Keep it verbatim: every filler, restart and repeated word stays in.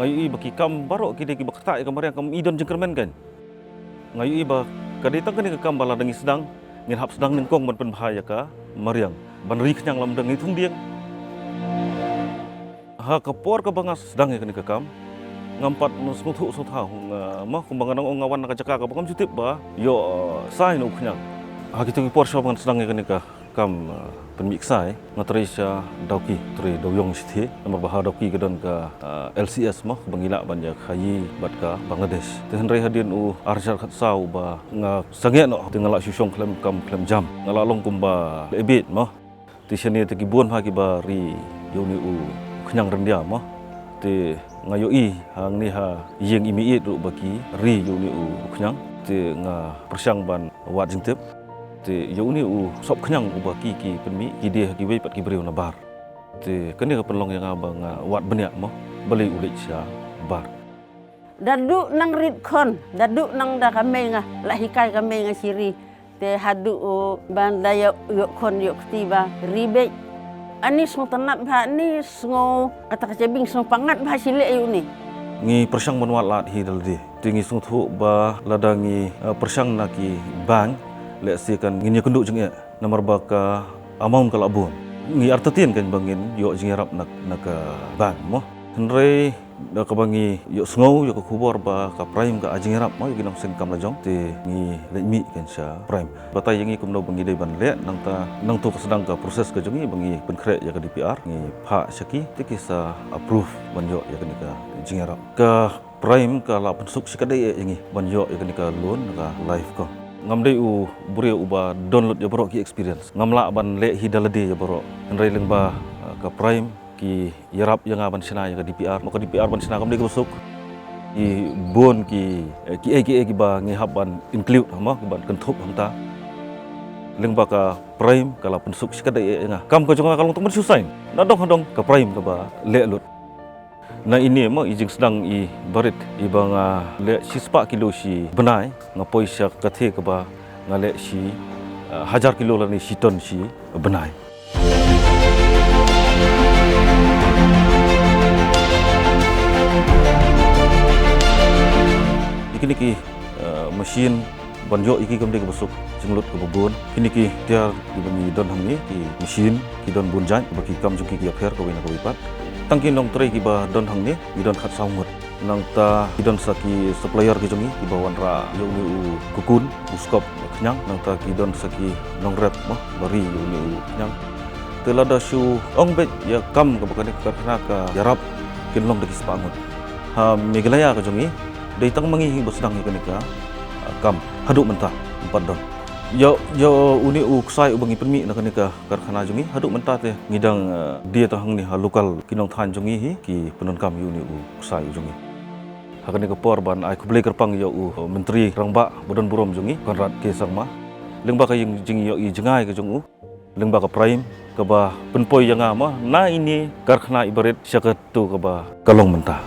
Nga ïohi ba ki kam baroh ki dei kiba ktah ïa ka mariang, kam i don jingkyrmen kan. Nga ïohi ba ka dei tang kane ka kam ba lada ngi sdang, ngin hap sdang nyngkong ban pynbha ïa ka mariang, ban ri khñiang lamdang, ngi thung dieng. Ha ka por kaba nga sdang ïa kane ka kam, ngam pat sngewthuh sngewthuh, nga, mo, kumba nga nang ong nga wan na ka jaka kaba ngam ju tip ba ïoh, eh, ksai ne u khñiang. Ha kito ki por shuwa ba ngan sdang ïa kane ka kam, eh, pynmih ksai, nga trei sha Dawki, trei Dawiong shithi, namar ba ha Dawki ka don ka, eh, L C S, mo, ba ngi lah ban ïakhaïi bad ka Bangladesh. Te hynrei hadien u ar hajar khatsaw ba nga sangeh noh, te nga lah shu shong khlem kam khlem jam. Nga lah long kumba leh bieit, mo. Te shane te ki bun ha kiba ri ïa une u khñiang ryndia, mo. Te nga ïohi hangne ha ïing i meieit ruh ba ki ri ïa une u khñiang. Te nga pyrshang ban wad jingtip. Te ïa une u sop khñiang uba ki ki pynmih, ki die ha kiwei pat ki briew na bar. Te kane ka pynlong ïa nga ba nga wad bniah, mo, balei u leit sha bar. Da duh nang rit khun, da duh nang da ka mei nga, la hikai ka mei nga shi ri. Te haduh, oh, ban da ïoh, ïoh khun ïoh kti ba ri beit. Ani sngewtynnat bha, ani sngew kata ka jabieng sngewpyngngad bha shi leh ïa une. Ngi pyrshang ban wad lad hi da lade. Te ngi sngewthuh ba lada ngi, eh, pyrshang na ki bank, lehse kan ngin ïakynduh jingeh. Namar ba ka amount ka la bun. Ngi artatien kan ba ngin ïoh jingïarap na, na ka bank, mo. Hynrei da kaba ngi ïohsngew ïa ka khubor ba ka Prime ka ai jingïarap, mo, ïa ki nongseng kam lajong, te ngi leit mih kan sha Prime. Batai ïa ngi kumno ba ngi dei ban leh, nangta nangto ka sdang ka process ka jong ngi ba ngi pynkhreh ïa ka D P R, ngi phah sha ki, te ki sa approve ban ïoh ïa kane ka jingïarap. Ka Prime ka la pynsuk shikatdei eh ïa ngi ban ïoh ïa kane ka loan na ka Life Come. Ngam dei u briew uba don lut ïa baroh ki experience. Ngam lah ban leh hi da lade ïa baroh. Hynrei lyngba, eh, ka Prime ki ïarap ïa nga ban shna ïa ka D P R. Mo, ka D P R ban shna kam dei kaba suk. Ki bun ki, eh, kiei kiei kiba ngi hap ban include, mo, ban kynthup hangta. Lyngba ka Prime ka la pynsuk shikatdei eh ïa nga. Kam ka jong nga ka long tang ban shu sign. Na dong ha dong ka Prime kaba leh lut. Na ine, mo, i jingsdang iba rit iba nga leh shispah kilo shi bnai, nga poi sha ka kathe kaba nga leh shi, eh, hajar kilo lane shi ton shi bnai. Ïa kine ki, eh, machine ban ïoh ïa ki kam dei kaba suk, jinglut kaba bun. Kine ki tiar kiba ngi don hangne, ki machine ki don bun jait, ba ki kam jong ki ki ïapher kawei na kawei pat. Tang ki nongtrei kiba don hangne ngi don khatsaw ngut. Nangta ki don sa ki supplier ki jong ngi kiba wanrah ïa une u cocoon, u skop khñiang. Nangta ki don sa ki nongrep, mo, ba ri ïa une u khñiang. Te lada shu ong beit ïa kam kaba kane ka karkhana ka ïarap, kin long da ki spah ngut. Ha Meghalaya ka jong ngi dei tang ma ngi hi ba sdang ïa kane ka, ah, kam. Haduh mynta ym pat don. Ïa, ïa une u ksai uba ngi pynmih na kane ka karkhana jong ngi, haduh mynta te ngi dang, ah, die tang hangne ha local ki nongthain jong ngi hi ki pyndonkam ïa une u ksai u jong ngi. Ha kane ka por ban ai khublei kyrpang ïa u, uh, Myntri Rangbah ba don burom jong ngi, Conrad K Sangma, lyngba ka ïing jingïohi jngai ka jong u, lyngba ka Prime kaba pynpoi ïa nga, mo, na ine karkhana iba rit sha kato kaba ka long mynta.